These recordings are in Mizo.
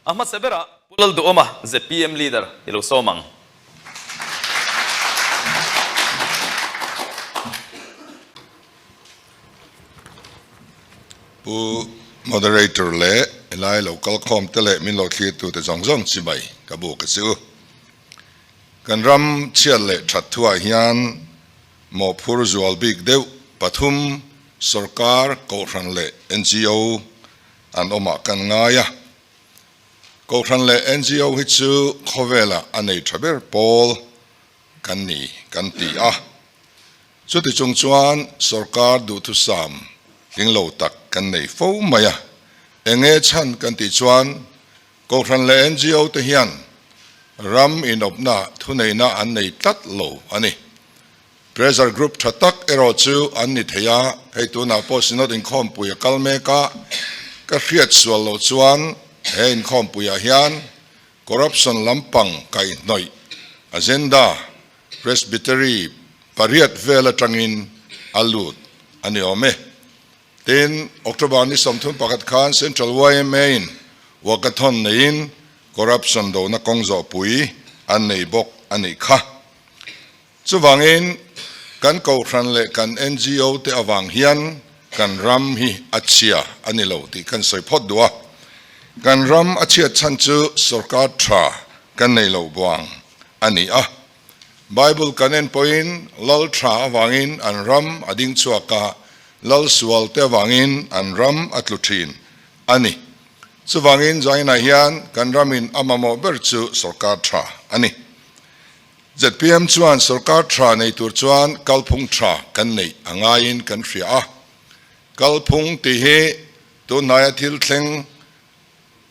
A hmasa berah Pu Lalduhawma zpm Leader i lo sawm ang. Pu Moderator leh helai lo kal khawm te leh min lo thlir tute zawng zawng chi mai ka buk a chu. Kan ram chhiat leh that thuah hian mawhphur zual bik deuh pathum sorkar, kohhran leh NGO an awmah kan ngai a. Kohhran leh NGO hi chu khawvelah a nei tha ber pawl kan ni kan ti a. Chuti chung chuan sorkar duhthusam tling lo tak kan nei fo mai a. Enge chhan kan tih chuan Kohhran leh NGO te hian ram inawpna thuneihna an nei tlat lo a ni. Pressure group tha tak erawh chu an ni thei a, hei tunah pawh Synod inkhawmpui a kal mek a, ka hriat sual loh chuan he inkhawmpuiah hian corruption lampang kaihhnawih agenda Presbytery pariat vel atangin a lut a ni awm e. Tin, October ni 31 khan Central YMA in walkathon neiin corruption dona kawng zawhpui an nei bawk a nih kha. Chuvangin, kan kohhran leh kan NGO te avang hian kan ram hi a chhia a ni lo tih kan sawi phawt duh a. Kan ram a chhiat chhan chu sorkar tha kan nei lo buang a ni a. Bible kan en pawhin lal tha avangin an ram a ding chhuak a, lal sual te avangin an ram a tlu thin a ni. Chuvangin Zainah hian kan ramin a mamawh ber chu sorkar tha a ni. Zpm chuan sorkar tha nei tur chuan kalphung tha kan neih a ngaiin kan hria a. Kalphung tih hi tunhnaia thil thleng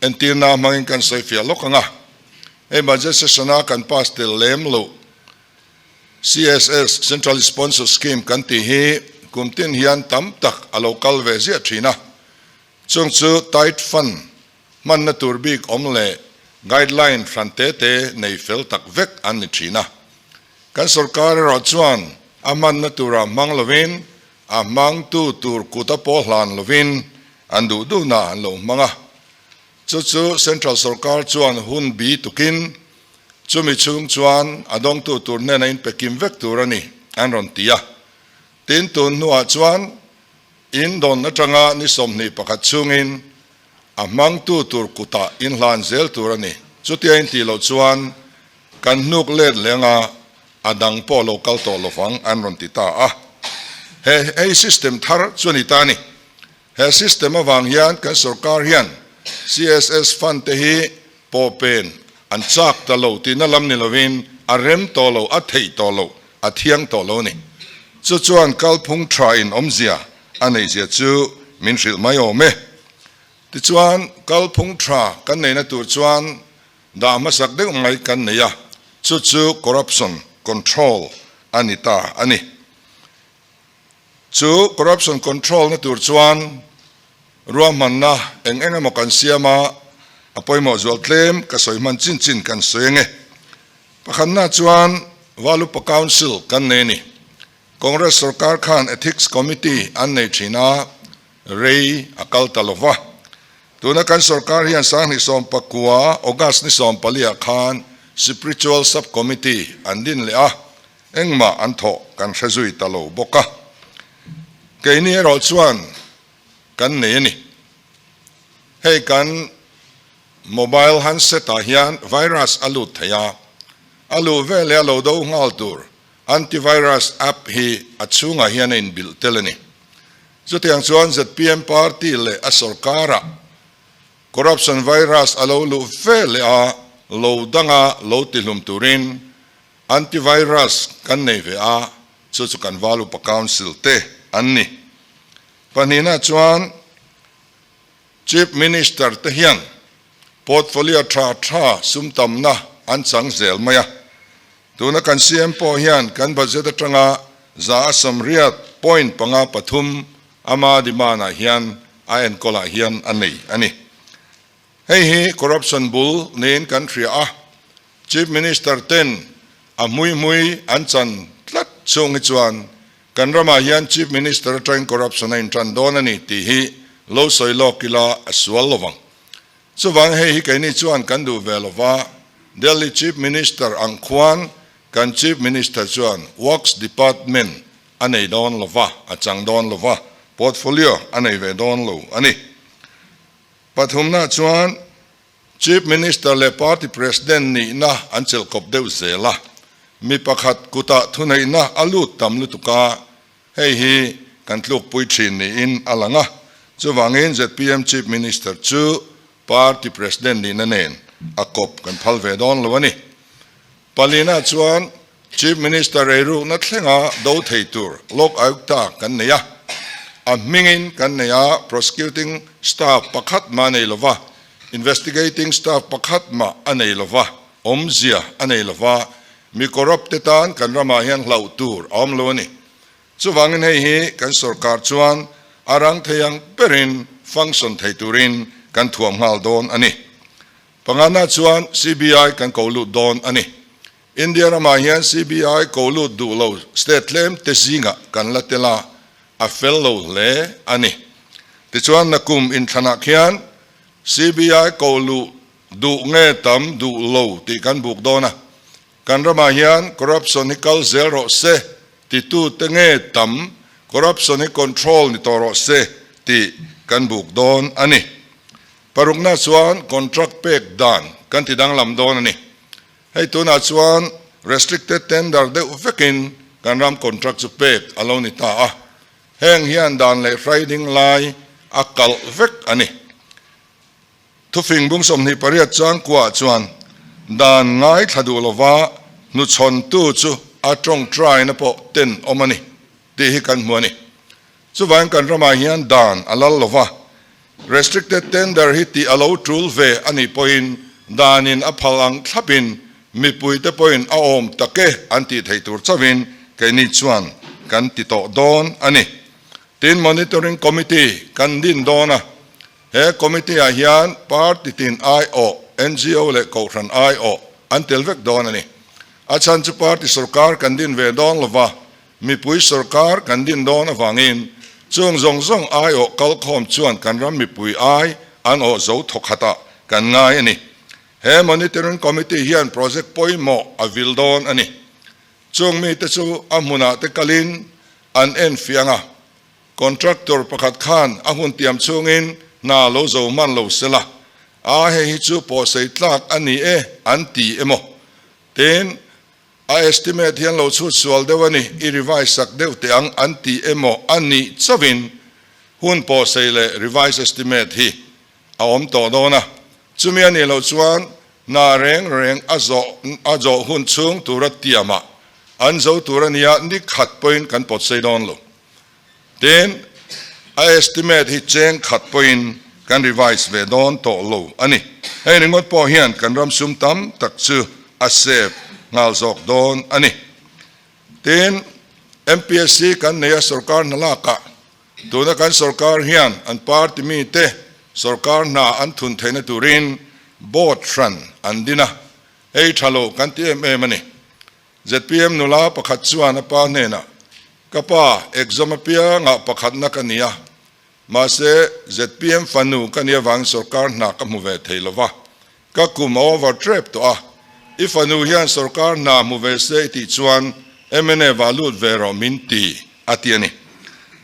entirna hmangin kan sawi fiah lawk ang a. Hei budget session-a kan pass tel lem loh CSS, Central Sponsor Scheme, kan tih hi kum tin hian tam tak a lo kal ve ziah thin a. Chung chu tight fund Hmanna tur bik awm leh guideline hran te te nei fel tak vek an ni thin a. Kan sorkar erawh chuan a hmanna turah hmang lovin a hmangtu tur kuta pawh hlan lovin an duh duhna an lo hmang a. Chu chu central sorkar chuan hun bi tukin chumi chhung chuan a dawngtu tur hnena inpe kim vek tur a ni an rawn ti a. Tin, tun hnuah chuan in dawn atanga ni 21 chhungin A hmangtu tur kutah inhlan zel tur a ni. Chutia intih loh chuan kan hnuk let leng a, a dang pawh lo kal tawh lovang an rawn ti ta a. He hei system thar chu a ni ta a ni. He system avang hian kan sorkar hian CSS fund te hi pawhpen an chak ta lo tihna lam ni lovin a rem tawh lo, a theih tawh lo, a thiang tawh lo a ni. Chu chuan kalphung tha in awmzia a neihzia chu min hrilh mai awm e. Tichuan, kalphung tha kan neihna tur chuan dah hmasak deuh mai kan nei a, chu chu corruption control a ni ta a ni. Chu corruption control na tur chuan ruahmanna eng eng emaw kan siam a, a pawimawh zual tlem ka sawi hman chin chin kan sawi ang e. Pakhatna chuan Valupa Council kan nei a ni. Congress sorkar khan Ethics Committee an nei thin a, rei a kal ta lo va. Tuna kan sorkar hian 2019 August ni 14 ah khan Spiritual Sub Committee an din leh a, engmah an thawh kan hre zui ta lo bawk a. Keini erawh chuan kan nei a ni. Hei kan mobile handset ah hian virus a lut thei a, a luh veleh a lo do nghal tur Antivirus app hi a chhungah hian a inbilh tel a ni. Chutiang chuan zpm party leh a sorkarah corruption virus a lo luh ve leh a, lo danga lo tihlum turin antivirus kan nei ve a, chu chu kan Val Upa Council te an ni. Pahnihna chuan Chief Minister te hian portfolio tha tha sum tamna an chang zel mai a. Tuna kan CM pawh hian kan budget atanga 180.53 ama demand ah hian a enkawl ah hian a nei a ni. Hei hi corruption bul niin kan hria a, Chief Minister ten a hmui hmui an chan tlat chhung hi chuan kan ramah hian Chief Minister atangin corruption a intan dawn a ni tih hi lo sawi lawk ila a sual lovang. Chuvang hei hi keini chuan kan duh ve lova, Delhi Chief Minister ang khuan kan Chief Minister chuan Works Department a nei dawn lova, a chang dawn lova, portfolio a nei ve dawn lo a ni. Pathumna chuan Chief Minister leh Party President nihna an chelh kawp deuh zel a, mi pakhat kutah thuneihna a lut tam lutuk a, hei hi kan tlukpui thin niin a lang a. Chuvangin zpm Chief Minister chu Party President nihna nen a kawp kan phal ve dawn lo a ni. Palina chuan Chief Minister eirukna thlenga do thei tur Lok Ayukta kan nei a, a hmingin kan nei a, prosecuting staff pakhat mah a nei lova, investigating staff pakhat mah a nei lova, awmzia a nei lova, mi corrupt te tan kan ramah hian hlauh tur a awm lo a ni. Chuvangin hei hi kan sorkar chuan a rang thei ang berin function thei turin kan thuam nghal dawn a ni. Pangana chuan CBI kan ko lut dawn a ni. India ramah hian CBI ko lut duh lo state tlem te zingah kan la tel a, a fel lo hle a ni. Tichuan nakum inthlanah khian CBI ko luh duh nge tam duh lo tih kan buk dawn a. Kan ramah hian corruption hi kal zel rawh se titute nge tam, corruption hi control ni tawh rawh se tih kan buk dawn a ni. Parukna chuan contract pek dan kan ti danglam dawn a ni. Hei tunah chuan restricted tender deuh vekin kan ram contract chu pek a lo ni ta a, heng hian dan leh hrai ding lai a kalh vek a ni. Thufing bung 28 changkuaah chuan dan ngaithla duh lova hnuchhawntu chu a tawngtaina pawh ten awm a ni tih hi kan hmu a ni. Chuvangin kan ramah hian dan a lal lova, restricted tender hi tih a lo tul ve a nih pawhin danin a phal ang thlapin mipuite pawhin a awm tak e an tih theih tur chauhin keini chuan kan ti tawh dawn a ni. Tin, Monitoring Committee kan din dawn a, he committee ah hian party tin aiawh, ngo leh kohhran aiawh an tel vek dawn a ni. A chhan chu party sorkar kan din ve dawn lova, Mipui sorkar kan din dawn avangin chung zawng zawng aiawh kalkhawm chuan kan ram mipui ai an awh zo thawkhatah kan ngai a ni. He Monitoring Committee hian project pawimawh a vil dawn a ni. Chung mite chu a hmunah te kalin an en fiang a, contractor pakhat khan a hun tiam chungin hna lo zo hman lo sela, a hei hi chu pawhsei tlak a ni e an ti emaw? Tin, A estimate hian lo chhut sual deuh a ni, i revise sak deuh teh ang an ti emaw a nih chauhin hun pawhsei leh revise estimate hi a awm tawh dawn a. Chumi a nih loh chuan hna reng reng a zawh a zawh hun chhung tura tiamah an zo tur a nia ni khat pawhin kan pawtsei dawn lo. Tin, a estimate hi cheng khat pawhin kan revise ve dawn tawh lo a ni. Hei ringawt pawh hian kan ram sum tam tak chu a save nghal zawk dawn a ni. Tin, MPSC kan nei a sorkar hna lakah tuna kan sorkar hian an party mite sorkar hna an thun theihna turin board hran an din a, hei tha lo kan ti em em a ni. Zpm nula pakhat chuan a pa hnenah, Ka pa, exam apiangah pakhatna ka ni a, mahse zpm fanu ka nih avangin sorkar hna ka hmu ve thei lo va, ka kum a over trep tawh a, i fanu hian sorkar hna hmu ve se i tih chuan mnf ah lut ve rawh min ti, a ti a ni.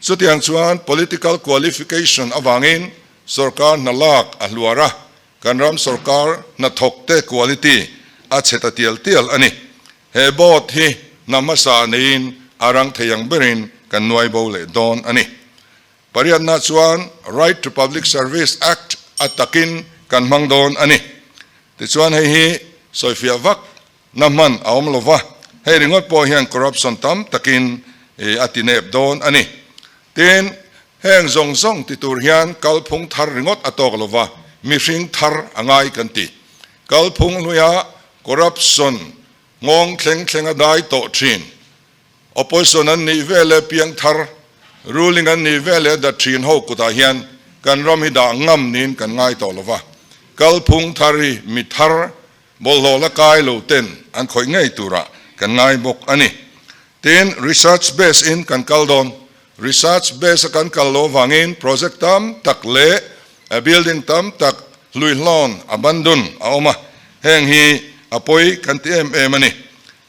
Chutiang chuan political qualification avangin sorkar hna lak a hluar a, Kan ram sorkar hnathawkte quality a chhe ta tial tial a ni. He board hi hna hmasa neiin a rang thei ang berin kan nuai bo leh dawn a ni. Pariatna chuan Right to Public Service Act a takin kan hmang dawn a ni. Tichuan hei hi sawifiah vak na hman a awm lo va, hei ringawt pawh hian corruption tam takin a ti nep dawn a ni. Tin, heng zawng zawng ti tur hian kalphung thar ringawt a tawk lo va, mihring thar a ngai kan ti. Kalphung hluia corruption nghawng thleng thleng a dai tawh thin. Opposition an nih ve leh piang thar, ruling an nih ve leh dat thin ho kutah hian kan ram hi dah ngam niin kan ngai tawh lo va. Kalphung thar hi mi thar Bawlhhlawh la kai lo ten an khawih ngei turah kan ngai bawk a ni. Tin, research base in kan kal dawn. Research base a kan kal lo vangin project tam tak leh building tam tak. hluihlawn, abandon, a awm a, heng hi a pawi kan ti em em a ni.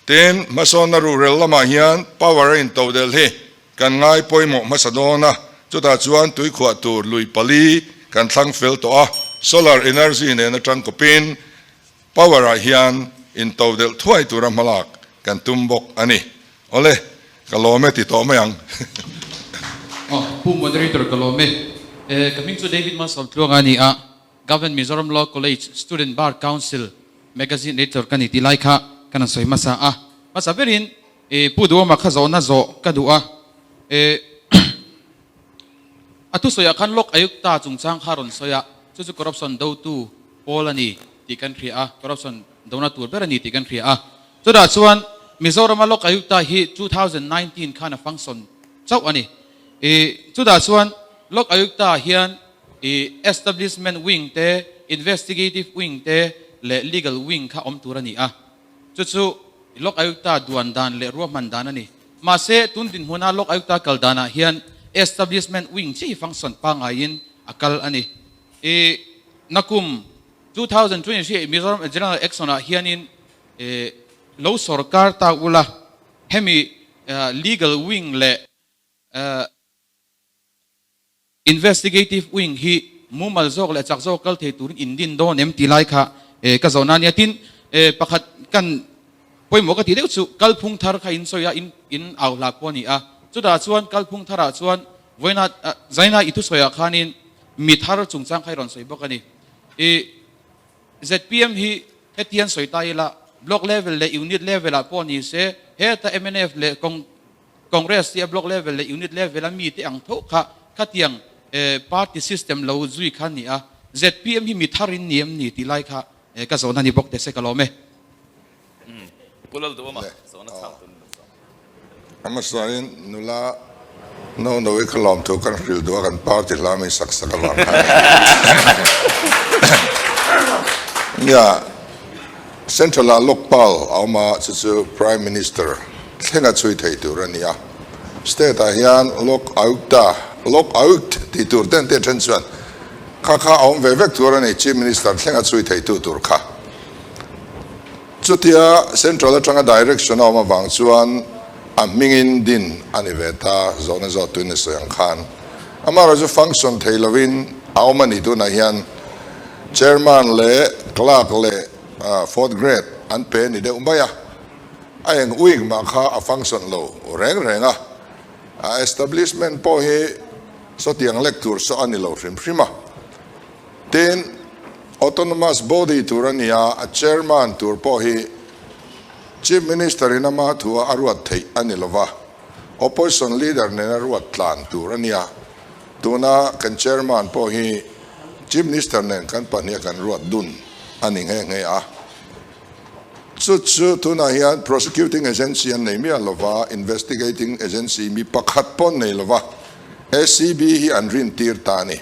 Tin, hmasawnna ruhrel lamah hian power a intodelh hi kan ngai pawimawh hmasa dawn a, chutah chuan tuikhuah tur lui pali kan thlang fel tawh a, solar energy nen atang kawpin power ah hian intodelh thuai tura hmalak kan tum bawk a ni. Awle, ka lawm e ti tawh mai ang. Aw, Pu Moderator ka lawm e. Ka hming chu David Malsawmtluanga a ni a, Government Mizoram Law College Student Bar Council Magazine Editor ka ni tih lai kha ka rawn sawi hmasa a. Hmasa berin Pu Duhawma kha zawhna zawh ka duh a, a thusawiah khan Lok Ayukta chungchang kha a rawn sawi a, chu chu corruption dotu pawl a ni tih kan hria a, corruption dona tur ber a ni tih kan hria a. Chutah chuan Mizorama Lok Ayukta hi 2019 khan a function chauh a ni. Chutah chuan Lok Ayukta hian I Establishment Wing te, Investigative Wing te leh Legal Wing kha awm tur a ni a. Chu chu Lok Ayukta duan dan leh ruahman dan a ni. Mahse, tun dinhmuna Lok Ayukta kal danah hian Establishment Wing chiah hi function pangaiin a kal a ni. I nakum 2023 Mizoram General Election ah hianin lo sorkar ta ula hemi Legal Wing leh Investigative Wing hi mumal zawk leh chak zawk kal thei turin in din dawn em tih lai kha ka zawhna a nia. Tin, pakhat kan pawimawh ka tih deuh chu kalphung thar kha in sawi a, in au hla pawh a ni a. Chutah chuan kalphung tharah chuan vawiina Zaina i thusawiah khanin mi thar chungchang kha i rawn sawi bawk a ni. I zpm hi hetiang sawi ta ila block level leh unit level ah pawh ni se heta mnf leh Congress hi a block level leh unit level a mite ang tho kha khatiang party system lo zui kha a ni a, zpm hi mi thar in ni em ni tih lai kha ka zawhna a ni bawk teh se ka lawm e. Pu Lalduhawma zawhna chhang tun lo zawh. A hmasain nula no no i ka lawm thu kan hrilh duh a kan party hla min sak sak avang khan. Nia. Central ah Lokpal a awm a, chu chu Prime Minister thlenga chhui thei tur a ni a. State ah hian Lok Ayukta, Lok Ayukt tih tur ten te then chuan kha kha a awm ve vek tur a ni, Chief Minister thlenga chhui thei tu tur kha. Chutia Central atanga direction a awm avang chuan a hmingin din a ni ve ta, zawhna zawh tuin a sawi ang khan. Amaherawhchu function thei lovin a awm a ni tunah hian. Chairman leh clerk leh fourth grade an pe ni deuh mai a, a eng wing mah kha a function lo reng reng a, a establishment pawh hi sawtiang lek tur saw a ni lo hrim hrim a. Tin, autonomous body tur a ni a, a chairman tur pawh hi Chief Minister in ama thu a ruat theih a ni lova, opposition leader nena ruat tlan tur a ni a. Tuna kan chairman pawh hi Chief Minister nen kan pahnih a kan ruat dun a ni nghe nghe a. Chu chu tunah hian prosecuting agency an nei miah lova, investigating agency mi pakhat pawh an nei lova, ACB hi an rin tir ta a ni.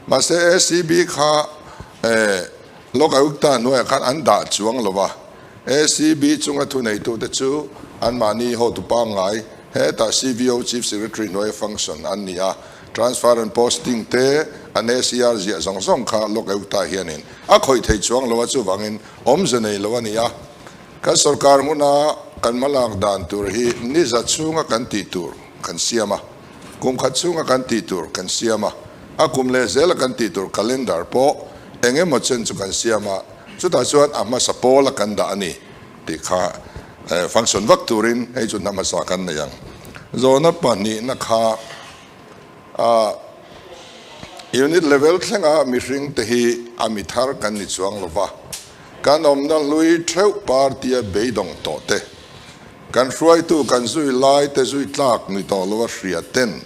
Mahse ACB kha Lok Ayukta hnuaiah khan an dah chuang lova, ACB chunga thuneitute chu anmahni hotu pangngai hetah CVO Chief Secretary hnuaia function an ni a, transfer and posting te an ACR ziah zawng zawng kha Lok Ayukta hianin a khawih thei chuang lo a, chuvangin awmze nei lo a ni a. Kan sorkar hmuna kan hmalak dan tur hi ni za chhunga kan tih tur kan siam a, kum khat chhunga kan tih tur kan siam a, a kum leh zela kan tih tur calendar pawh eng emaw chen chu kan siam a, Chutah chuan a hmasa pawla kan dah a ni tih kha function vak turin hei chu hna hmasa kan nei ang. Zawhna pahnihna kha unit level thlenga mihring te hi a mi thar kan ni chuang lo va, kan awmna hlui theuh party a beidawng tawh te, kan hruaitu kan zui lai te zui tlak ni tawh lo a hria ten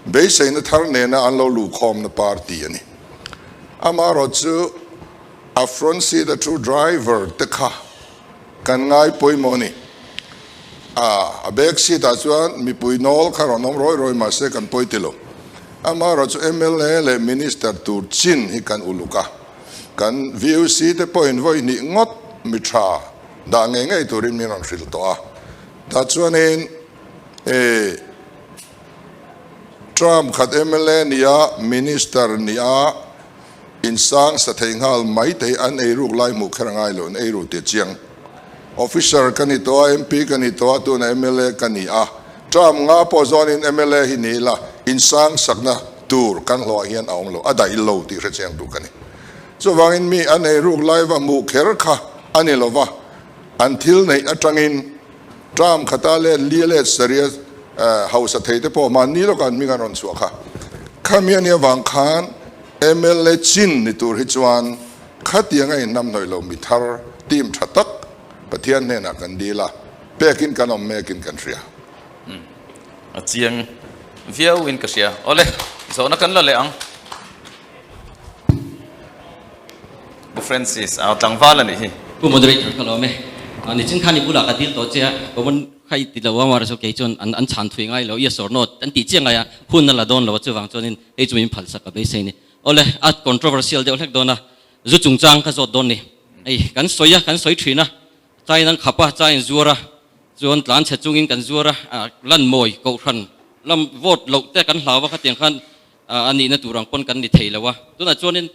beiseina thar nena an lo luhkhawmna party a ni. Amaherawhchu A front seat a thu driver te kha kan ngai pawimawh a ni. A back seat ah chuan mipui nawl kha rawn awm rawi rawi mahse kan pawi ti lo. Amaherawhchu mla leh minister tur chin hi kan uluk a, kan VUC te pawhin vawi hnih ngawt mi tha dah ngei ngei turin min rawn hrilh tawh a. Tah chuanin term khat mla nia minister nia. Insang sa thei nghal mai te hi an eiruk lai hmuh kher a ngai lo, an eiru tih a chiang. Officer ka ni tawh a, MP ka ni tawh a, tunah mla ka ni a. Term nga pawh zawnin mla hi ni ila, insang sakna tur kan hlawhah hian a awm lo, a daih lo tih hre chiang tur ka ni. Chuvangin mi an eiruk lai va hmuh kher kha a ni lo va, an thil neih atangin term khata let li let sarih a hausa thei te pawh mahni lawkah an hming an rawn chhuah kha. Khami a nih avang khan mla chin ni tur hi chuan Khatiang a inhnamhnawih lo mi thar team tha tak Pathian hnenah kan dil a, pekin kan awm mekin kan hria. Umm a chiang viau in ka hria. Awle, zawhna kan la leh ang. Pu Francis, a tlangval a nih hi. Pu Moderator ka lawm e. Nichin khan i bulah ka dil tawh che a, common kha i ti lo a, mahse kei chuan an chhan thui ngai lo, yes or no an tih chiah ngai a, hun a la dawn lo a, chuvang chuanin hei chu min phalsak ka beisei a ni. Awle, a controversial deuh hlek dawn a, zu chungchang ka zawt dawn ni. Hei, kan sawi a, kan sawi thin a, chai in an khap a, chai in zuar a, chuan tlan chhe chungin kan zuar a, lan mawi kohhran lam vote loh te kan hlau a, khatiang khan a nihna tur ang pawn kan ni thei lo a. Tunah chuanin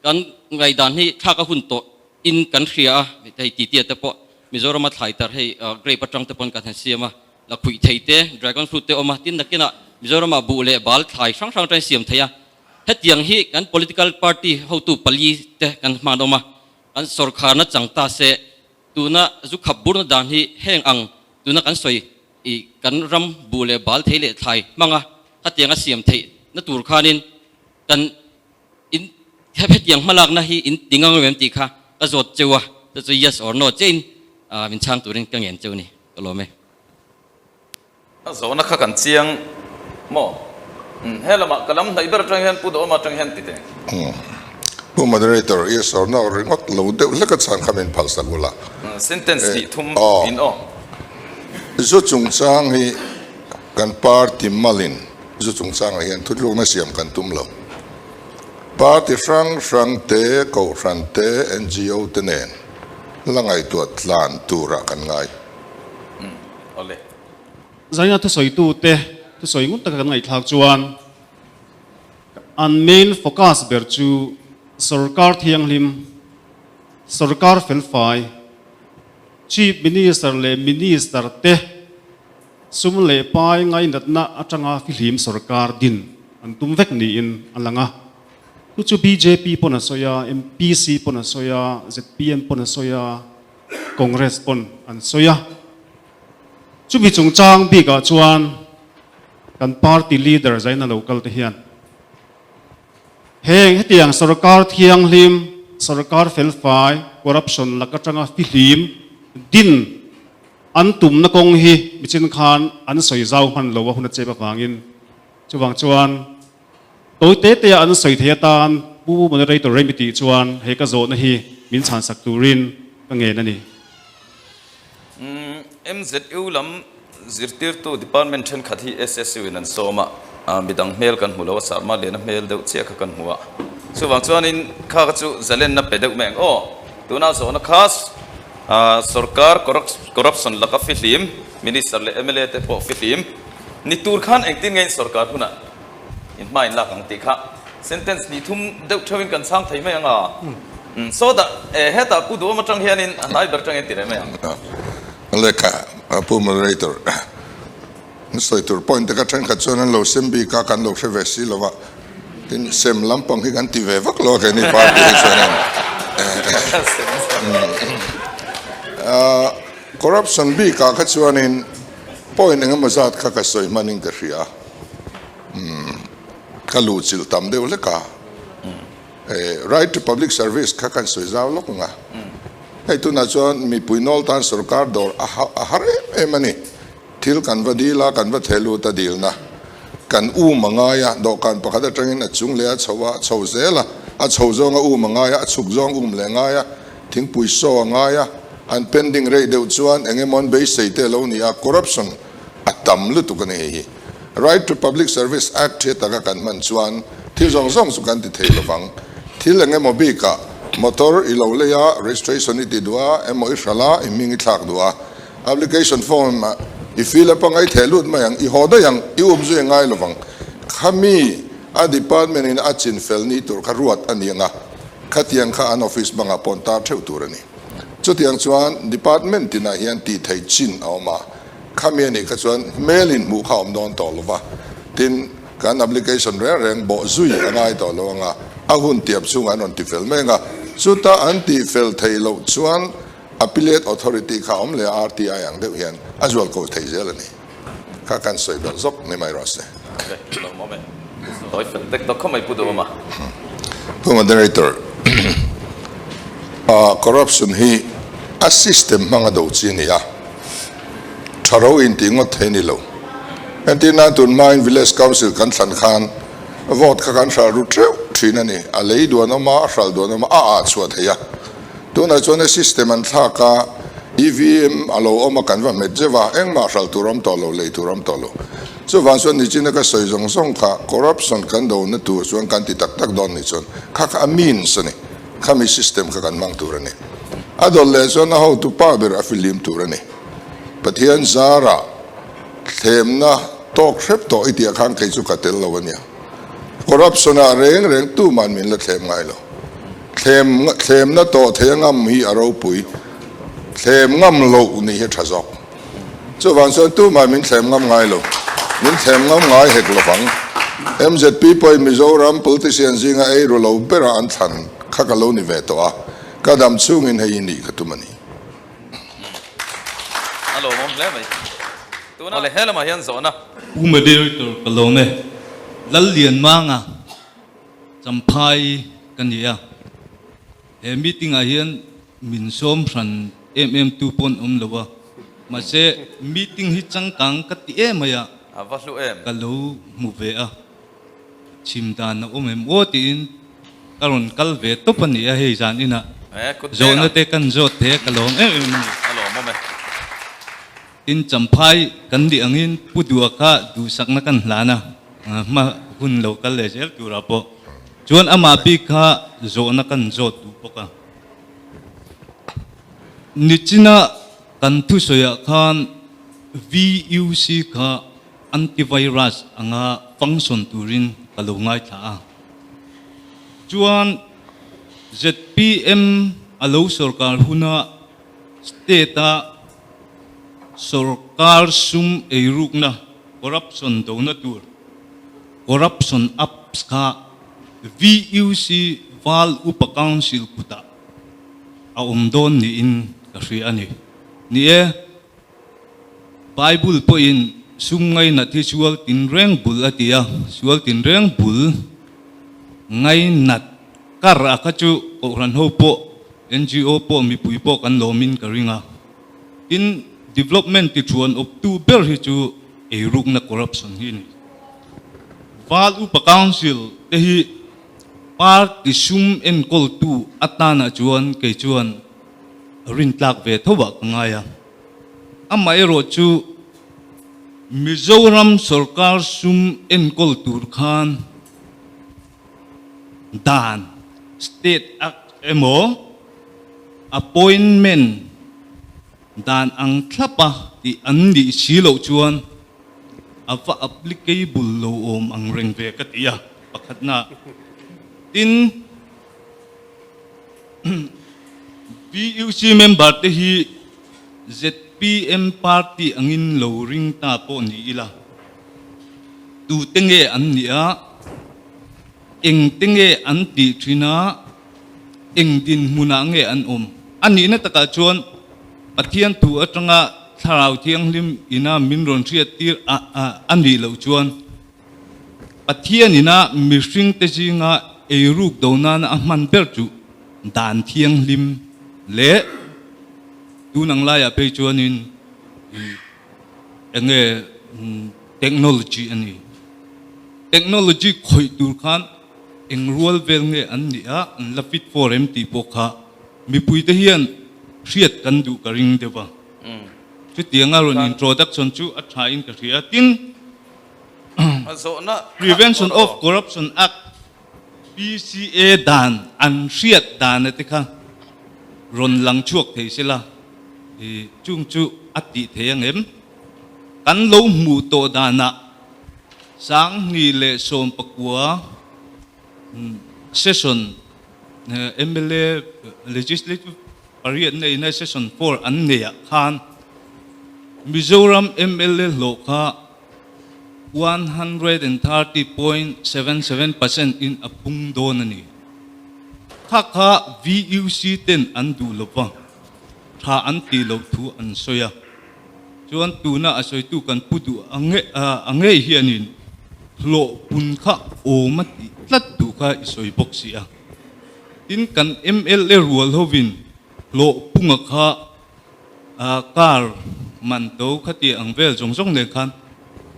kan ngaihdan hi thlak a hun tawh in kan hria a, hei titi te pawh Mizorama thlai tar hei grape atang te pawn kan han siam a, la khuih thei te, dragon fruit te awm a, tin nakinah Mizorama buh leh bal thlai hrang hrang atangin siam thei a. Hetiang hi kan political party hotu pali te kan hman awm a, kan sawrkharna chang ta se tuna zu khap burna dan hi heng ang tuna kan sawi i kan ram buh leh bal thei leh thlai hmanga khatiang a siam theih na tur khanin kan in hetiang hmalakna hi in ti ngang em tih kha ka zawt cheu a, chu chu yes or no chiahin min chhang turin ka ngen cheu a ni, ka lawm e. A zawhna kha kan chiang maw? Umm, he lamah ka lam hnaih ber atang hian Pu Dawma atang hian ti teh. Umm, Pu Moderator, i sawrna ringawt lo deuh hlek a chhan kha min phalsak ula. Sentence hnih thum in aw. Zu chungchang hi kan party malin zu chungchangah hian thutlukna siam kan tum lo. Party hrang hrang te, kohhran te, NGO te nen la ngaihtuah tlan turah kan ngai. Umm, awle. Zaina thusawitute thusawi ngun taka kan ngaihthlak chuan an main focus ber chu sorkar thianghlim, sorkar felfai, Chief Minister leh Minister te sum leh pai ngainatna atanga fihlim sorkar din an tum vek niin a lang a. Chu chu bjp pawn a sawi a, MPC pawn a sawi a, zpm pawn a sawi a, Congress pawn an sawi a. Chumi chungchang bikah chuan kan party leader zaina lo kal te hian heng hetiang sorkar thianghlim, sorkar felfai, corruption lak atanga fihlim din an tumna kawng hi michin khan an sawi zau hman lo a hun a chep avangin chuvang chuan tawi te te a an sawi thei atan Pu Moderator Remi tih chuan he ka zawhna hi min chhansak turin ka ngen a ni. MZU lam zirtirtu department thenkhat hi SSU in an sawm a, midang hmel kan hmu lo a, Sarma Lena hmel deuh chiah kha kan hmu a. Chuvang chuanin kha kha chu zalenna pe deuh mai ang aw. Tuna zawhna kha sorkar corruption laka fihlim, Minister leh mla te pawh fihlim ni tur khan engtin nge in sorkar hunah in hma in lak ang tih kha sentence hnih thum deuh theuhin kan chhang thei mai ang a. Saw dah e hetah Pu Duhawm atang hianin a hnai ber atangin ti reh mai ang. Lehkha Pu Moderator, an sawi tur point te kha thenkhat chuan an lo sem bik a, kan lo hre ve si lo va, tin sem lampang hi kan ti ve vak lo a keini party hi chuanin corruption bikah kha chuanin point engemaw zat kha ka sawi hmanin ka hria. Ka luh chilh tam deuh hlek a, Right to Public Service kha kan sawi zau lawk ang a, hei tunah chuan mipui nawl tan sorkar dawr a har em em a ni. Thil kan va dil a, kan va theh lut a dilna kan um a ngai a, dawhkan pakhat atangin a chung leh a chho a, a chho zel a, a chho zawng a um a ngai a, a chhuk zawng um leh ngai a, thingpui saw a ngai a, an pending rei deuh chuan eng emaw an beisei te a lo ni a, corruption a tam lutuk a ni hei hi. Right to Public Service Act hi taka kan hman chuan thil zawng zawng chu kan ti thei lovang. Thil eng emaw bikah motor i lo lei a, registration i ti duh a, emaw i hralh a, i hming i thlak duh a, application form ah i fill up anga i theh lut mai ang, i haw daih ang, i up zui ngai lovang. Khami a department in a chin fel ni tur kha ruat a ni ang a. Khatiang kha an office bangah pawh an tar theuh tur a ni. Chutiang chuan department tinah hian tih theih chin a awm a, khami a nih kha chuan hmel inhmuh kha a awm dawn tawh lo va, tin kan application reng reng bawh zui a ngai tawh lo ang a, a hun tiap chhungah an rawn tifel mek a, chuta an tihfel theih loh chuan Appellate Authority kha a awm leh a, RTI ang deuh hian a zual ko thei zel a ni. Kha kan sawi belh zawk ni mai rawh se. Pu Moderator, corruption hi a system hmanga do chi a ni a, tha ro intih ngawt thei a ni lo. Entir nan tun hmain Village Council kan thlan khan vote kha kan hral ru teuh thin a ni. A lei duan awm a, a hral duan awm a, a ah chhuah thei a. Tunah chuan a system an thlak a, EVM a lo awm a, kan va hmet zeuh a, engmah hral tur awm tawh lo, lei tur awm tawh lo. Chuvang chuan nichina ka sawi zawng zawng kha corruption kan dona tur chuan kan ti tak tak dawn nih chuan kha kha a means a ni, khami system kha kan hmang tur a ni. A dawlh leh chuan a hotu pa ber a fihlim tur a ni. Pathian zara thlemna tawk hrep tawh i tih ah khan kei chu ka tel lo a nia. Corruption ah reng reng tuman min la thlem ngai lo. Thlem thlemna tawh thei a ngam hi a ropui. Thlem ngam loh nih hi a tha zawk. Chuvang chuan tumah min thlem ngam ngai lo. Min thlem ngam ngai hek lovang. MZP pawhin Mizoram politician zinga ei ru lo bera an thlan kha ka lo ni ve tawh a, ka dam chhungin hei hi nih ka tum a ni. A lawmawm hle mai. Tuna leh he lamah hian zawhna. Pu Moderator ka lawm e. Lallianmanga Champhai ka ni a. He meeting ah hian min sawm hran em em tu pawh an awm lo a, mahse meeting hi changkang ka ti em mai a, A va hlu em? ka lo hmu ve a, chhim dan a awm em aw tiin ka rawn kal ve tawp a ni a hei zan inah Eh, kut zawhna denga. te kan zawt thei a ka lawm em em a ni. A lawmawm e. Tin, Champhai kan nih angin Pu Dua kha duhsakna kan hlan a, hma hun lo kal leh zel turah pawh chuan amah bik kha zawhna kan zawt duh bawk a. Nichina kan thusawiah khan VUC kha antivirus anga function turin ka lo ngaithla a. Chuan zpm a lo sorkar huna State-a sorkar sum eirukna, corruption, dona tur Corruption Apps kha VUC Val Upa Council kutah a awm dawn niin ka hria a ni. Ni e, Bible pawhin sum ngainat hi sual tinreng bul a ti a, sual tinreng bul ngainat kar a kha chu Kohhran ho pawh NGO pawh mipui pawh kan lawmin ka ring a. Tin, development ti thuan awptu ber hi chu eirukna corruption hi a ni. Val Upa Council te hi party sum enkawltu atanah chuan kei chuan rintlak ve tho ah ka ngai a. Amaherawh chu Mizoram sorkar sum enkawl tur khan Dan, State Act emaw Appointment dan ang thlapa tih an nih si loh chuan a va applicable lo awm ang reng ve ka ti a, pakhatna. Tin, VUC member te hi zpm party angin lo ring ta pawh ni ila, tute nge an nih a, Engte nge an tih thin a, eng dinhmunah nge an awm? A nihna takah chuan Pathian thu atanga Thlarau Thianghlim ina min rawn hriattir a a nih loh chuan Pathian ina mihringte zinga eiruk do nana a hman ber chu dan thianghlim leh tun ang laiah phei chuanin enge technology a ni. Technology khawih tur khan eng rual vel nge an nih a, an la fit for em tih pawh kha mipuite hian hriat kan duh ka ring deuh a. Chutianga rawn introduction chu a tha in ka hria. Tin, Prevention of Corruption Act, PCA, dan an hriat dana te kha rawn lang chhuak thei sela, chung chu a tih thei ang em? Kan lo hmuh tawh danah 2019 session mla Legislative pariatna ina Session 4 an neiah khan Mizoram mla hlawh kha 130.77% in a pung dawn a ni. Kha kha VUC ten an duh lo va, tha an tih loh thu an sawi a. Chuan tuna a sawitu kan pu duh a ngei hianin hlawh pun kha awm a tih tlat duh kha i sawi bawk si a. Tin, kan mla rual hovin hlawh punga kha car man to khati ang vel zawng zawng nen khan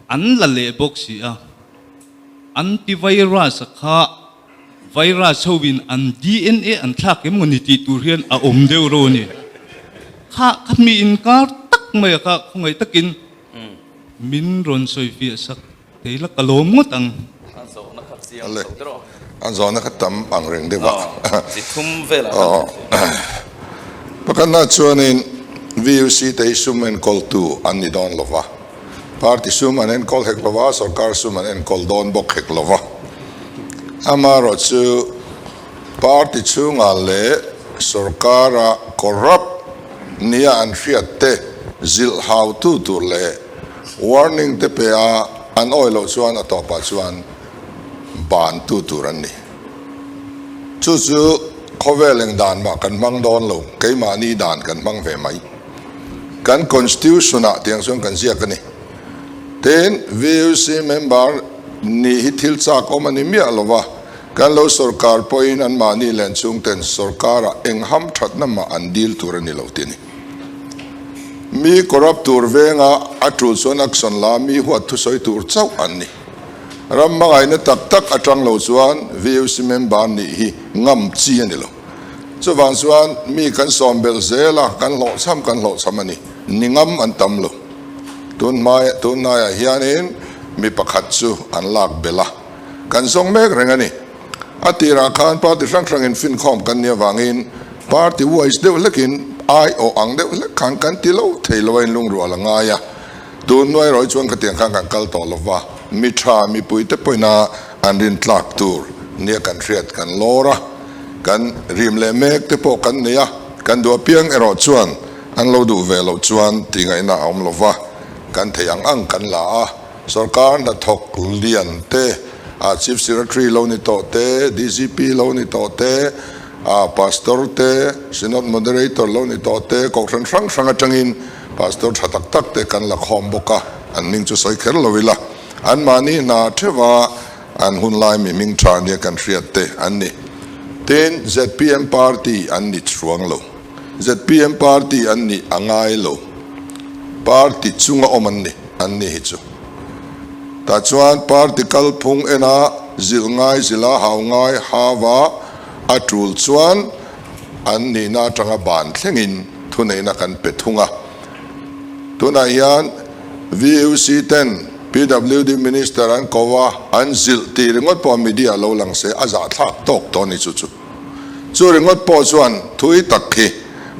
an la leh bawk si a. Antivirus a kha Virus ho in an DNA an thlak em ngawni tih tur hian a awm deuh ro a ni. Kha kha mi inkar tak mai a kha khawngaih takin min rawn sawi fiah sak thei la ka lawm ngawt ang. A zawhna kha chiang chho der aw. A zawhna kha tam ang reng deuh a. Chi thum velah khan kan hria. Pakhatna chuanin VUC te hi sum enkawltu an ni dawn lo va. Party sum an enkawl hek lo va, sorkar sum an enkawl dawn bawk hek lo va. Amaherawhchu party chhungah leh sorkara corrupt nia an hriat te zilh hautu tur leh warning te pe a an awih loh chuan a tawpah chuan bantu tur an ni. Chu chu khawvel eng dan mah kan hmang dawn lo, keimahni dan kan hmang ve mai. Kan Constitution ah tiang chuan kan ziak a ni. Tin, VUC member nih hi thil chak awm a ni miah lo va, kan lo sorkar pawhin anmahni len chhungten sorkarah eng ham thatna mah an dil tur a ni lo ti a ni. Mi corrupt tur venga a tul chuan action la mi huat thusawi tur chauh an ni. Ram hmangaihna tak tak atang lo chuan VUC member nih hi ngam chi a ni lo. Chuvang chuan mi kan sawm belh zel a, kan hlawhchham kan hlawhchham a ni. Ni ngam an tam lo. Tun hmai, tun hnaiah hianin mi pakhat chu an lak belh a, kan zawng mek reng a ni. A tirah khan party hrang hrangin finkhawm kan nih avangin party wise deuh hlekin aiawh ang deuh hlek khan kan ti lo thei lo a inlungrual a ngai a. Tun hnuai erawh hi chuan khatiang khan kan kal tawh lo va, mi tha mipuite pawhin an rintlak tur nia kan hriat kan lawr a, kan rim leh mek te pawh kan nei a, kan duh apiang erawh chuan an lo duh ve loh chuan tih ngaihna a awm lo va, kan theih ang ang kan la a, sorkar hnathawk lian te, a Chief Secretary lo ni tawh te, DGP lo ni tawh te, a Pastor te, Synod Moderator lo ni tawh te, kohhran hrang hrang atangin Pastor tha tak tak te kan la khawm bawk a, an hming chu sawi kher lo ila, anmahni hna theuha an hun lai mi hming tha nia kan hriat te an ni. Tin, zpm party an ni chuang lo. Zpm party an nih a ngai lo. Party chunga awm an ni, an ni hi chu. Tah chuan party kalphung ena zilh ngai zilha hau ngai hava a tul chuan, An nihna atanga ban thlengin thuneihna kan pe thung a. Tunah hian VUC ten PWD Minister an ko a, an zilh tih ringawt pawh media lo lang se a zahthlak tawk tawh a ni chu chu. Chu ringawt pawh chuan thui tak khi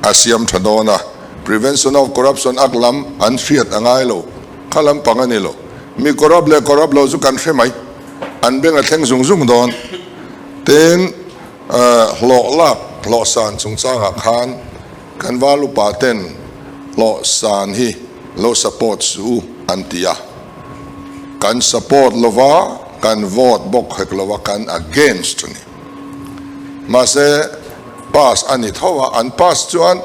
a siam tha dawn a, Prevention of Corruption Act lam an hriat a ngai lo, kha lampang a ni lo. Mi corrupt leh corrupt lo chu kan hre mai, an beng a thleng zung zung dawn. Tin. Hlawh lak hlawh san chungchangah khan kan val upa ten hlawh san hi lo support suh u an ti a, kan support lova kan vote bawk hek lova kan against a ni. Mahse pass a ni tho a, an pass chuan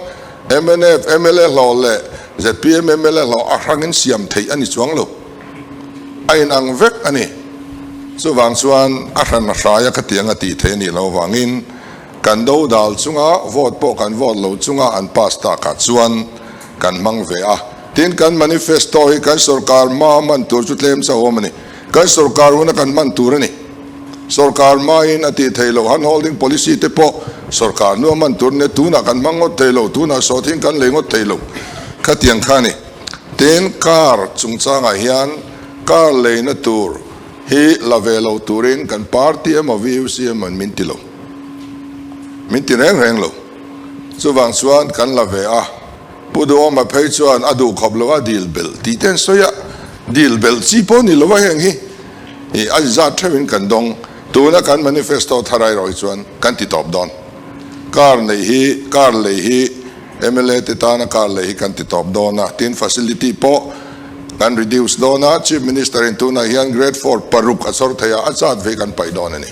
mnf mla hlawh leh zpm mla hlawh a hrangin siam theih a ni chuang lo. A inang vek a ni. Chuvang chuan a hran a hraia khatiang a tih theih a nih loh avangin kan do dal chunga vote pawh kan vote lo chunga an pass takah chuan kan hmang ve a. Tin, kan manifesto hi kan sorkar hma hman tur chu tlem chauh awm a ni. Kan sorkar huna kan hman tur a ni. Sorkar hmain a tih theih loh hand holding policy te pawh sorkar hnua hman tur a ni. Tunah kan hmang ngawt thei lo, tunah sawthin kan lei ngawt thei lo. Khatiang kha a ni. Tin, car chungchangah hian car leina tur hi la ve lo turin kan party emaw VUC emaw in min ti lo. Min ti reng reng lo. Chuvang chuan kan la ve a, Pu Duhawma phei chuan a duh khawp lo a dil belh tih te an sawi a, dil belh chi pawh ni lo a heng hi i a zat theuhin kan dawng. Tuna kan manifesto thar erawh hi chuan kan ti tawp dawn. Car neih hi, car lei hi mla te tana car lei hi kan ti tawp dawn a, tin facility pawh kan reduce dawn a, Chief Minister in tunah hian grade four paruk a chawr thei a, a zat ve kan paih dawn a ni.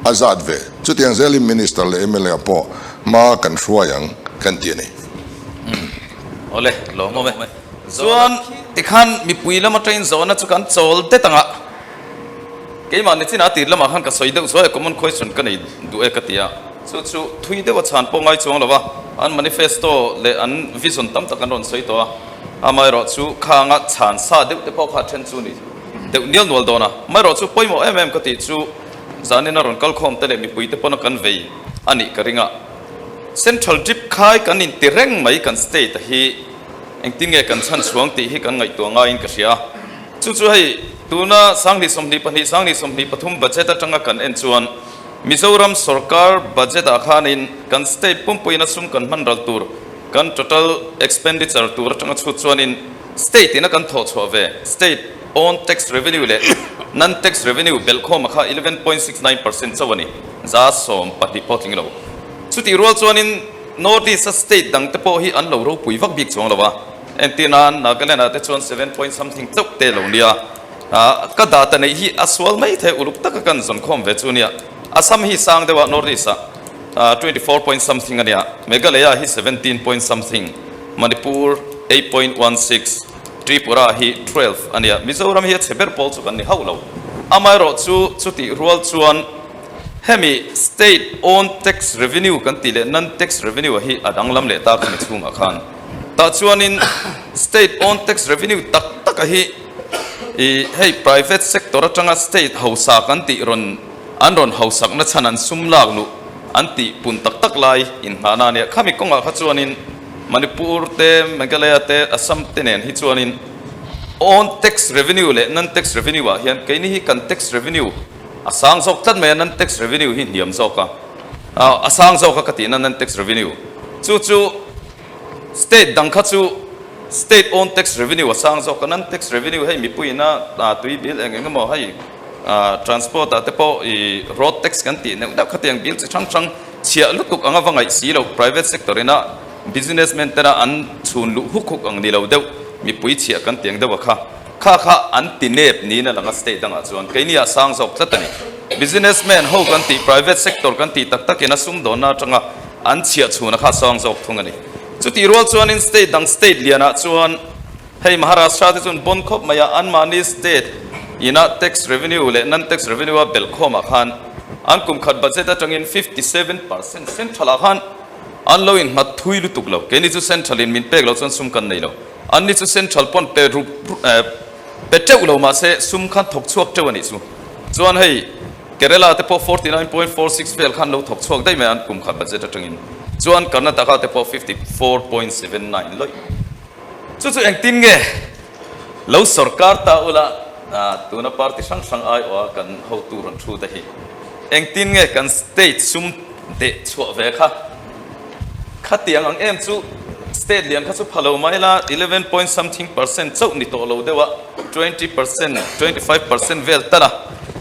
A zat ve. Chutiang zelin Minister leh mla pawh hma kan hruai ang kan ti a ni. Awle, lawmawm e. Chuan tikhan mipui lam atangin zawhna chu kan chawl det ang a. Keimah ni chinah tir lamah khan ka sawi deuh zuai a, common question ka nei duh e ka ti a. Chu chu thui deuh a chhan pawh ngai chuang lo va, an manifesto leh an vision tam tak an rawn sawi tawh a. Amaherawhchu khanga chhan sa deuh te pawh kha then chu ni deuh nial nual dawn a. Amaherawhchu pawimawh em em ka tih chu zanin a rawn kal khawm te leh mipui te pawna kan vei a nih ka ring a. Central drip khai kan inti reng mai kan state a hi engtin nge kan chhan chhuang tih hi kan ngaihtuah ngaiin ka hria. Chu chu hei tuna 2022, 2023 budget atanga kan en chuan Mizoram sorkar budget ah khanin kan state pumpuiin a sum kan hman ral tur kan total expenditure tur atanga chhut chuanin state ina kan thawh chhuah ve state own tax revenue leh non tax revenue belhkhawm a kha 11.69% chauh a ni, 12% pawh tling lo. Chutih rual chuanin North East a state dang te pawh hi an lo ropui vak bik chuang lo a, entir nan Nagaland ah te chuan seven point something chauh te lo nia. Ka data neih hi a sual mai thei uluk taka kan zawn khawm ve chu nia. Assam hi sang deuh a North East ah 24 point something a nia, Meghalaya hi 17 point something, Manipur 8.16, Tripura hi 12 a nia. Mizoram hi a chhe ber pawl chu kan ni hauh lo. Amaherawhchu chutih rual chuan Hemi state own tax revenue kan tih leh non tax revenue hi a danglam leh ta khami chhungah khan. Tah chuanin state own tax revenue tak taka hi i hei private sector atanga state hausa kan tih rawn an rawn hausakna chhan an sum lak luh an tih pun tak tak lai inngahna a nia. Khami kawngah kha chuanin Manipur te, Meghalaya te, Assam te nen hi chuanin own tax revenue leh non tax revenue ah hian keini hi kan tax revenue A sang zawk tlat mai a, non tax revenue hi hniam zawk a, a sang zawk a ka tihna non tax revenue chu chu state dang kha chu state own tax revenue a sang zawk a, non tax revenue hei mipuiin a tui bill eng eng emaw hei transport ah te pawh ih road tax kan tih neuh neuh khatiang bill chi hrang hrang chhiah lutuk anga va ngaih si lo private sector ina businessman tena an chhun luh huk huk ang ni lo deuh mipui chhiah kan tiang deuh a kha. Kha kha an ti nep niin a lang a state dangah chuan keini ah sang zawk tlat a ni. Businessman ho kan tih private sector kan tih tak takin a sumdawnna atanga an chhiah chhuna kha sang zawk thung a ni. Chutih rual chuanin state dang state lianah chuan hei Maharashtra te chuan bon khawp mai a anmahni state ina tax revenue leh non tax revenue a belh khawmah khan an kum khat budget atangin 57% central ah khan an lo innghat thui lutuk lo. Keini chu central in min pek loh chuan sum kan nei lo. Anni chu Central pawn pe rup pe teuh lo mahse sum khan thawk chhuak teuh a nih chu. Chuan hei Kerala te pawh 49.46 vel khan lo thawk chhuak daih mai a an kum khat budget atangin. Chuan Karnataka te pawh 54.79 lawih. Chu chu engtin nge lo sorkar ta ula tuna party hrang hrang aiawha kan hotu rawn thu te hi engtin nge kan state sum deh chhuah ve kha Khatiang ang em chu state lian kha chu pha lo mai la, eleven point something percent chauh ni tawh lo deuh a, 20%, 25% vel tal a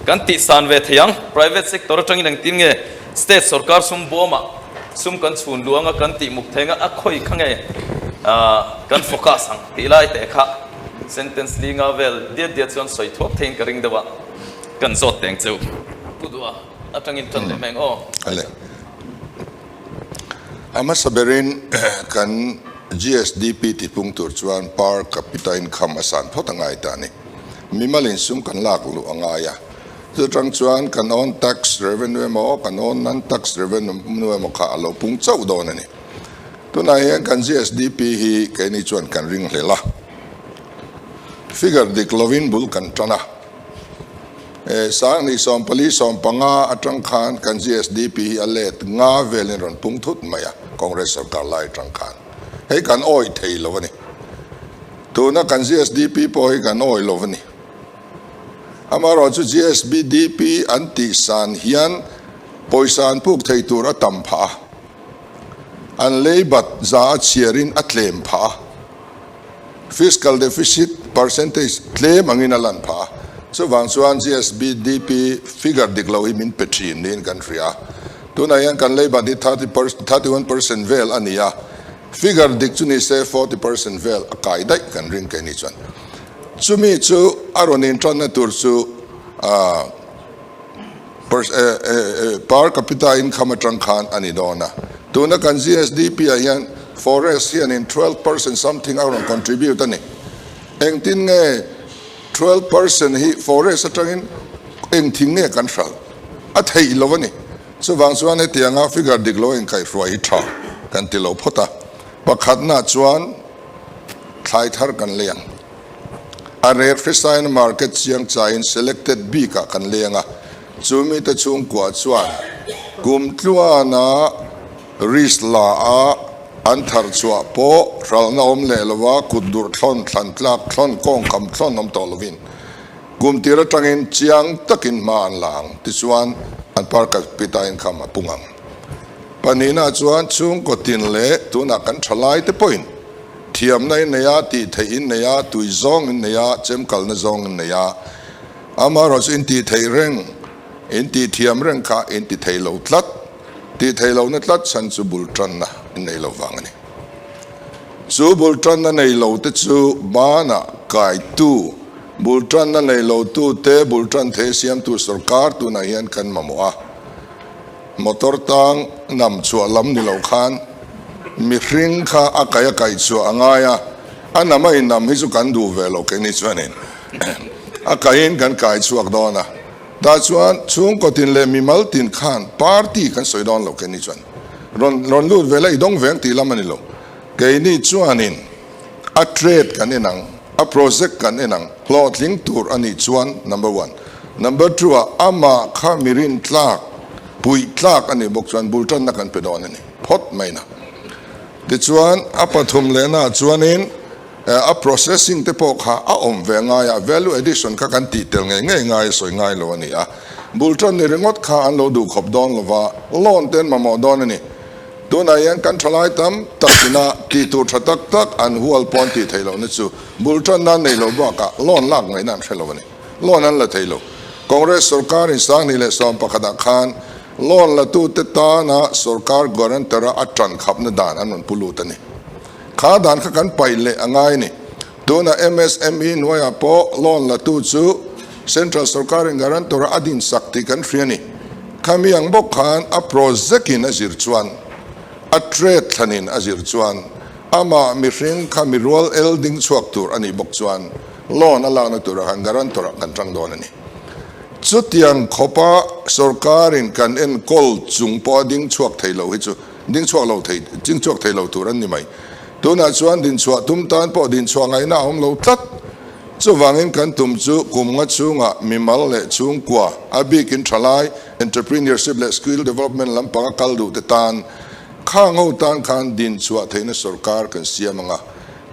kan tih san ve thei ang. Private sector atangin engtin nge state sorkar sum bawmah sum kan chhun luang a, kan tih muk thei ang a, a khawi kha nge kan focus ang tih lai teh kha sentence linga vel diat diat chuan sawi thuak theiin ka ring deuh a, kan zawt teng cheu. Pu Duha atangin tan leh mai ang aw. A hmasa berin kan GSDP tipung tur chuan per capita income a san phawt a ngai ta a ni. Mimal insum kan lak luh a ngai a, chutang chuan kan own tax revenue emaw kan own non-tax revenue emaw kha a lo pung chauh dawn a ni. Tunah hian kan GSDP hi keini chuan kan ringhlel a, figure dik lovin bul kan tan a. 2014 15 atang khan kan GSDP hi a let nga velin rawn pung thut mai a, Congress sarkar lai atang khan. Hei kan awih thei lo a ni. Tuna kan GSDP pawh hi kan awih lo a ni. Amaherawhchu GSBDP an tih san hian pawisa an puk thei tur a tam phah a, an lei bat za a chhiarin a tlem phah a. Fiscal deficit percentage tlem angin a lan phah a, chuvang chuan GSBDP figure dik lo hi min pe thin niin kan hria a. Tunah hian kan leibat hi 31% vel a ni a, figure dik chu ni se 40% vel a kai daih kan ring keini chuan. Chumi chu a rawn intanna tur chu per capita income atang khan a ni dawn a. Tuna kan GSDP ah hian forest hianin 12% something a rawn contribute a ni. Engtin nge 12% hi forest atangin eng thing nge kan hralh a theih lo a ni. Chuvang chuan hetianga figure dik lo inkaihhruai hi tha kan ti lo phawt a. Pakhatna chuan thlai thar kan lei ang. A rek hrisain market chiang chaiin selected bikah kan leng a, chu mite chhungkua chuan kum tluana risk la a an thar chhuah pawh hralhna awm leh lova kut durh thlawn thlan tlak thlawn kawng kham thlawn awm tawh lovin kum tir atangin chiang takin hma an la ang tichuan an per capita income a pung ang. Pahnihna chuan chhungkaw tin leh tunah kan thalai te pawhin Thiamna in nei a, tih theih in nei a, tui zawng in nei a, chemkalna zawng in nei a. Amaherawhchu in tih theih reng, in tih thiam reng kha in ti thei lo tlat. Tih theih lohna tlat chhan chu bul tanna in nei lo vang a ni. Chu bul tanna nei lo te chu banah kaitu, bul tanna nei lo tu te bul tan thei siamtu sorkar tunah hian kan mamawh a. Motor tang nam chhuah lam ni lo khan mihring kha a kaih a kaih chhuah a ngai a, a nam a innam hi chu kan duh ve lo keini chuanin a kaihin kan kai chhuak dawn a, tah chuan chhungkaw tin leh mimal tin khan party kan sawi dawn lo keini chuan rawn rawn lut ve la i dawng veng tih lam a ni lo keini chuanin a trade kan en ang a project kan en ang hlawhtling tur a nih chuan number one number two ah amah kha mirin tlak puih tlak a nih bawk chuan bul tanna kan pe dawn a ni phawt mai na tichuan a pathum lehna ah chuanin a processing te pawh kha a awm ve ngai a value addition kha kan tih tel ngei ngei ngai a sawi ngai lo a ni a bul tan ni ringawt kha an lo duh khawp dawn lova loan te an mamawh dawn a ni. Tunah hian kan thalai tam tak ina tih tur tha tak tak an hual pawn tih theih lohna chu bul tan nan nei lo bakah loan lak ngaihna an hre lo a ni. Loan an la thei lo. Congress sorkarin 2011 ah khan loan latute tana sorkar guarantor a a tan khapna dan an rawn pu lut a ni. Kha dan kha kan paih leh a ngai a ni. Tunah MSME hnuaiah pawh loan latu chu Central sorkarin guarantor a din sak tih kan hria a ni. Khami ang bawk khan a project in a zir chuan, a trade thlanin a zir chuan, amah mihring kha mi rual el ding chhuak tur a nih bawk chuan loan a lakna turah khan guarantor ah kan tang dawn a ni. Chutiang khawpa sorkarin kan enkawl chung pawha ding chhuak thei lo hi chu ding chhuak lo thei, ding chhuak thei lo tur an ni mai. Tunah chuan dinchhuah tum tan pawh dinchhuah ngaihna a awm lo tlat. Chuvangin kan tum chu kum nga chhungah mimal leh chhungkua, a bikin thalai, entrepreneurship leh skill development lampanga kal duh te tan, kha ngo tan khan dinchhuah theihna sorkar kan siam anga.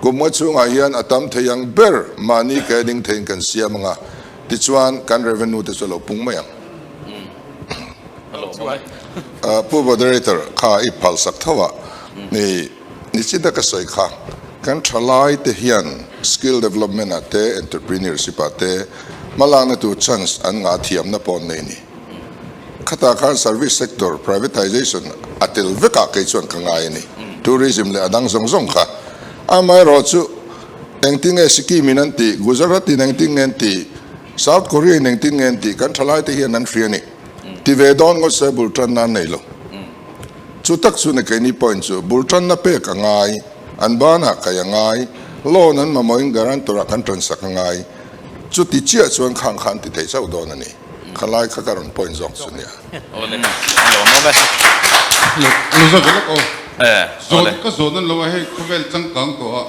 Kum nga chhungah hian a tam thei ang ber mahni ke ding theiin kan siam anga, tichuan kan revenue te chu a lo pung mai ang. Pu Moderator, kha i phalsak tho a ni. Ni chi taka sawi kha, kan thalai te hian skill development ah te, entrepreneurship ah te hmalakna tur chance an ngah thiamna pawh an nei ni. Khatah khan service sector privatization a tel vekah kei chuan ka ngai a ni. Tourism leh a dang zawng zawng kha. Amaherawhchu engtin nge Sikkim in an tih, Gujarat in engtin nge an tih, South Korea in engtin nge an tih kan thalai te hian an hria a ni. Ti ve dawn ngawt se bul tanna an nei lo. Chu tak chu ni keini point chu bul tanna pek a ngai, an banah kai a ngai, loan an mamawhin guarantor ah kan tansak a ngai. Chuti chiah chuan khang kha an ti thei chauh dawn a ni. Khalai kha ka rawn point zawk chu nia. Awle, a lawm awm e. Lo zawk ve lawk aw. Zawt ka zawt nan lo a hei khawvel changkang tawh a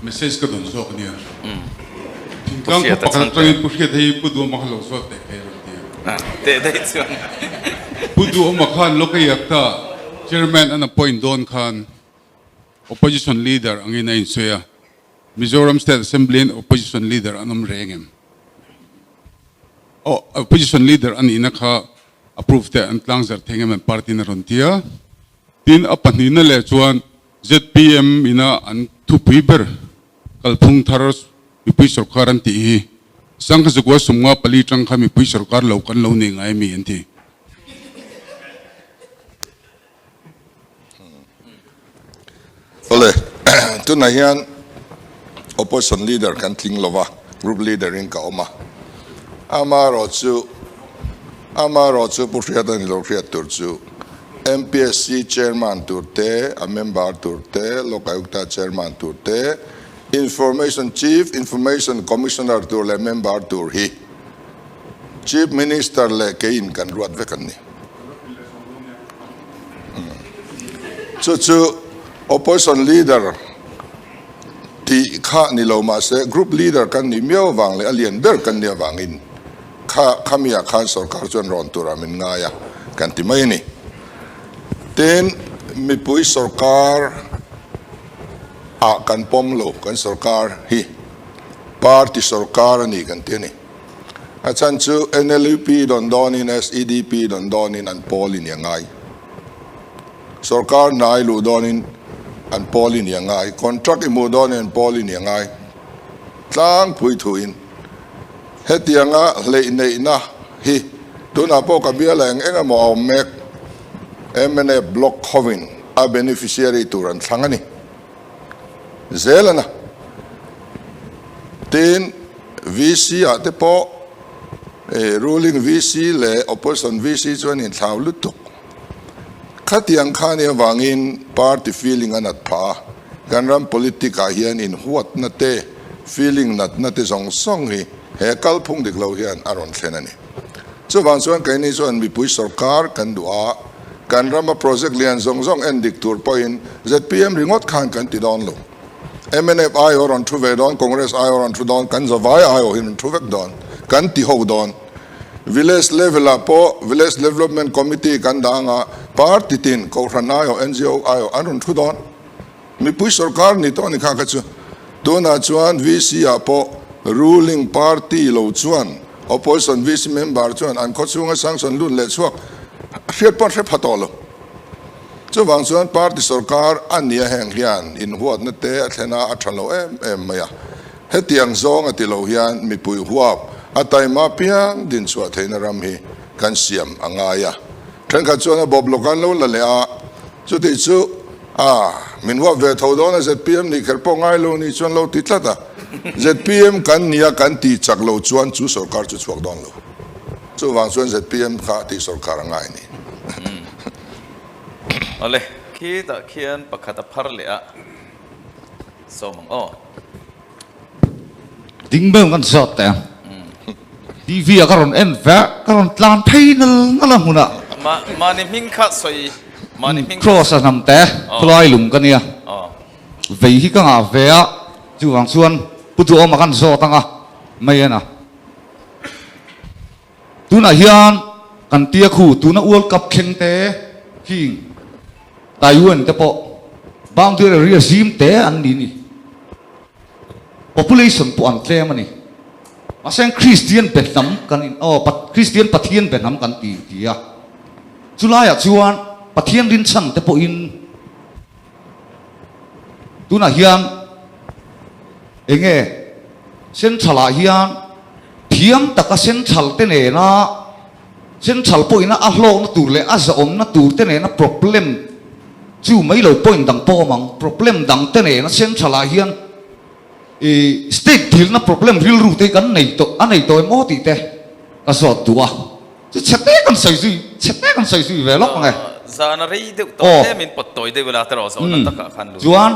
message ka dawn zawk a nia. Thingtlang khaw pakhat atangin Pu Hriat hei Pu Duhawma kha lo zawt teh thei a rawn ti a. Teh daih chuan. Pu Duhawma khan Lokayakta Chairman an appoint dawn khan Opposition Leader angin a insawi a, Mizoram State Assembly in Opposition Leader an awm reng em? Aw, Opposition Leader a nihna kha approve teh an tlangzarh thei ngem an party in a rawn ti a. Tin, a pahnihna leh chuan zpm ina an thupui ber kalphung thar mipui sorkar an tih hi Sangkha Zakua 54 tang kha mipui sorkar lo kan lo nei ngai a mi an ti. Tunah hian Opposition Leader kan tling lo va, Group Leader in ka awm a. Amaherawhchu, amaherawhchu Pu Hriata ni lo hriat tur chu MPSC Chairman tur te, a member tur te, Lok Ayukta Chairman tur te, Information Chief Information Commissioner tur leh member tur hi Chief Minister leh keiin kan ruat vek an ni. Chu chu Opposition Leader tih kha ni lo mahse Group Leader kan nih miau avang leh a lian ber kan nih avangin kha khamiah khan sorkar chuan rawn turah min ngai a kan ti mai a ni. Tin, mipui sorkar ah kan pawm lo, kan sorkar hi party sorkar a ni kan ti a ni. A chhan chu NLUP dawn dawnin SEDP dawn dawnin an pawl in i a ngai. Sorkar hnai luh dawnin an pawl in i a ngai. Contract i hmuh dawnin an pawl in i a ngai. Tlangpui thuin hetianga hleih neihna hi tunah pawh ka bial eng eng emaw a awm mek. Mnf block hovin a beneficiary tur an thlang a ni. Zel a na. Tin, VC ah te pawh ruling VC leh opposition VC chu an inthlau lutuk. Khatiang kha nih avangin party feeling a nat phah a, kan ram politic ah hian inhuatna te, feeling natna te zawng zawng hi he kalphung dik lo hian a rawn thlen a ni. Chuvang chuan keini chuan mipui sorkar kan duh a, kan rama project lian zawng zawng en dik tur pawhin zpm ringawt khan kan ti dawn lo. Mnf aiawh rawn thu ve dawn, Congress aiawh rawn thu dawn, kan zavai aiawh hi rawn thu vek dawn, kan ti ho dawn. Village level ah pawh Village Development Committee kan dah anga party tin, Kohhran aiawh, ngo aiawh an rawn thu dawn. Mipui sorkar ni tawh a ni kha kha chu. Tunah chuan VC ah pawh ruling party lo chuan opposition VC member chuan an khawchhunga sanction lut leh chhuak hriat pawh an hre pha tawh lo. Chuvang chuan party sorkar a nia heng hian inhuatna te a thlen a, a tha lo em em mai a. Hetiang zawng a ti lo hian mipui huap a taima piang dinchhuah theihna ram hi kan siam a ngai a. Thenkhat chuan a bawp lawk an lo la leh a, chutih chu a min huap ve tho dawn a, zpm nih kher pawh ngai lo nih chuan lo ti tlat a, zpm kan nia kan tih chak lo chuan chu sorkar chu chhuak dawn lo. Chuvang chuan zpm kha tih sorkar a ngai a ni. Awle, khitah khian pakhat a phar leh a, sawm ang aw. Ding beuh kan zawt teh ang. TV ah ka rawn en ve a, ka rawn tlan phei nal nal a hmunah. Mahni hming kha sawi, mahni hming kha. Cross a hnam te, khawlai lung ka nia. Vei hi ka ngah ve a, chuvang chuan Pu Duhawma kan zawt ang a, mai en a. Tunah hian kan tia khu tuna World Cup thleng te khing Taiwan te pawh boundary area zim te an ni ni. Population pawh an tlem a ni. Mahse Kristian be hnam kan in aw Kristian Pathian be hnam kan ti ti a. Chulaiah chuan Pathian rinchhan te pawhin Tunah hian enge Central ah hian thiam taka Central te nena Central pawhin a hlawkna tur leh a zahawmna tur te nena problem chu mai lo point dang pawh awm ang, problem dang te nena Central ah hian ih state dilna problem rilru te hi kan nei tawh a nei tawh em aw tih te ka zawt duh a. Chu chhe te kan sawi zui, chhe te kan sawi zui ve lawk ang e. Zan a rei deuh tawh hle min pawt tawi deuh ila tiraw zawhna takah khan lut. Chuan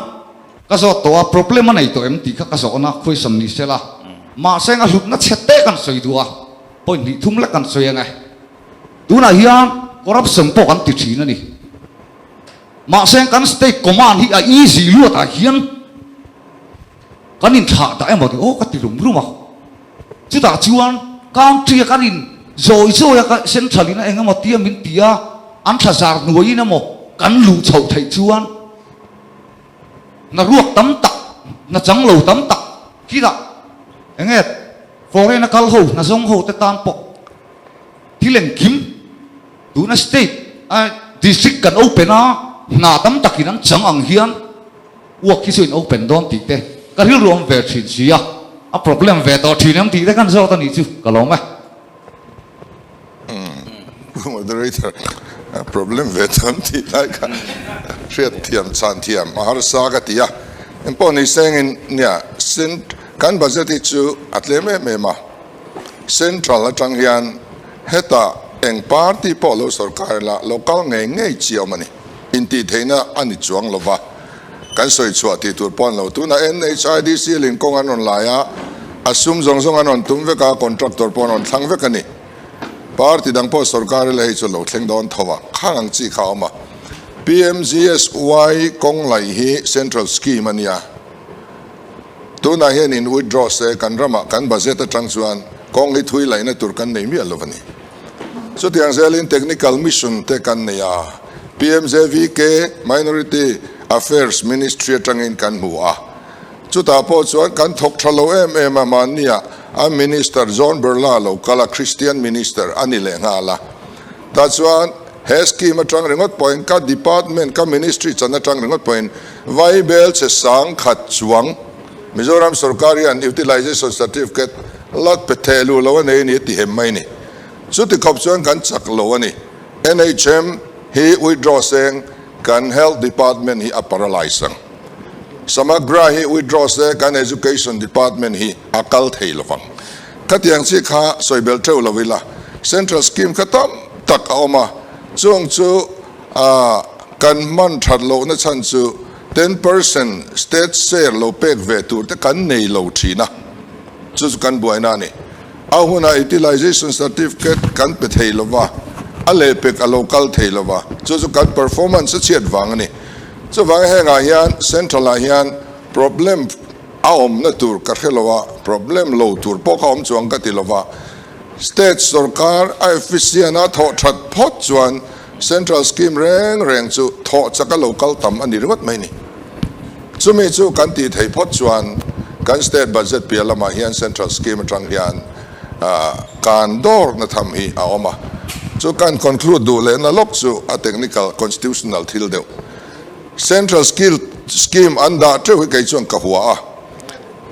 ka zawt tawh a, problem a nei tawh em tih kha ka zawhna question ni sela. Mahse a hlutna chhe te kan sawi duh a, point hnih thum lek kan sawi ang e. Tunah hian corruption pawh kan ti thin a ni. Mahse kan state command hi a easy luatah hian kan inthlah dah emaw tih aw ka ti rum rum a. Chutah chuan country a kan in zawi zawi a ka central in a eng emaw tia min ti a, an thla zar hnuaiin emaw kan luh chhoh theih chuan hna ruak tam tak, hna chang lo tam tak khitah eng nge foreign a kal ho hna zawng ho te tan pawh thil engkim tuna state a district kan open a hna tam takin an chang ang hian Uak hi chu in open dawn tih te ka rilru awm ve thin si a, a problem ve tawh thin em tih te kan zawt a nih chu ka lawm e. Moderator, a problem ve tawh em tih lai kha hriat thiam chhan thiam a harsa ka ti a. Engpawh ni sengin nia cent kan budget hi chu a tlem em em a, central atang hian hetah eng party pawh lo sorkar ila lo kal ngei ngei chi a awm a ni. Intihtheihna a ni chuang lo va, kan sawi chhuah tih tur pawh an lo. Tunah NHIDC lin kawng an rawn lai a, a sum zawng zawng an rawn tum vek a, contractor pawh an rawn thlang vek a ni. Party dang pawh sorkar ila hei chu lo thleng dawn tho a, khang ang chi kha a awm a. PMGSY kawng laih hi central scheme a nia. Tunah hian in withdraw se kan ramah kan budget atang chuan kawng hi thui laihna tur kan nei miah lo a ni. Chutiang zelin technical mission te kan nei a, PMJVK Minority Affairs Ministry atangin kan hmu a. Chutah pawh chuan kan thawk tha lo em em a, mahnia a Minister John Birla lo kal a, Christian Minister a ni leh nghal a. Tah chuan he scheme atang ringawt pawhin ka department, ka ministry chan atang ringawt pawhin Vaibel che sang khat chuang Mizoram sorkar hian utilization certificate la pe theh luh lo a nei a ni a ti hem mai a ni. Chuti khawp chuan kan chak lo a ni. NHM hi withdraw seng kan Health Department hi a paralyse ang. Samagra hi withdraw se kan Education Department hi a kal thei lo vang. Khatiang chi kha sawi belh theuh lo ila, Central Scheme kha tam tak a awm a, chung chu kan hman that lohna chhan chu 10% state share lo pek ve tur te kan nei lo thin a, chu chu kan buaina a ni. A hunah utilization certificate kan pe thei lo va, a lehpek a lo kal thei lo va, chu chu kan performance a chhiat vang a ni. Chuvang hengah hian central ah hian problem a awmna tur ka hre lo a, problem lo tur pawh ka awm chuang ka ti lo va, state sorkar a efficient a thawh that phawt chuan central scheme reng reng chu thawh chak a lo kal tam a ni ringawt mai ni. Chumi chu kan tih theih phawt chuan kan state budget piah lamah hian central scheme atang hian kan dawrna tham hi a awm a, chu kan conclude duh lehna lawk chu a technical constitutional thil deuh. Central skill scheme an dah teuh hi kei chuan ka hua a,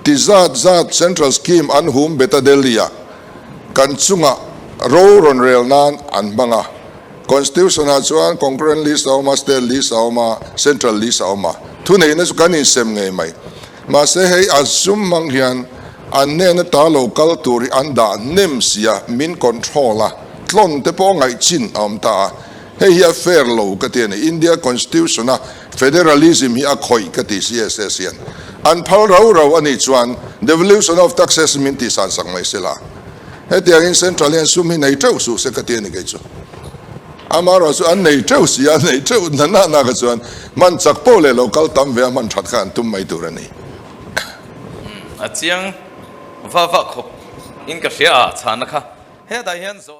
ti zat zat central scheme an hum bet a Delhi ah kan chungah ro rawn rel nan an hmang a, constitution ah chuan concurrent list a awm a, state list a awm a, central list a awm a, thuneihna chu kan insem ngei mai. Mahse hei a sum hmang hian an hnen ata lo kal tur hi an dah hnem si a, min control a, tlawn te pawh ngaih chin a awm ta a. Hei hi a fair lo ka ti a ni. India Constitution a federalism hi a khawih ka ti CSS hian. An phal rau rau a nih chuan devolution of taxes min tih san sak mai sela. Hetiangin Central hian sum hi nei teuh suh se ka ti a ni kei chu. Amaherawh chu an nei teuh si a, an nei teuh na na na kha chuan hman chak poh leh lo kal tam ve a hman that kha an tum mai tur a ni. A chiang va va khawp in ka hria a chhana kha hetah hian zawhna.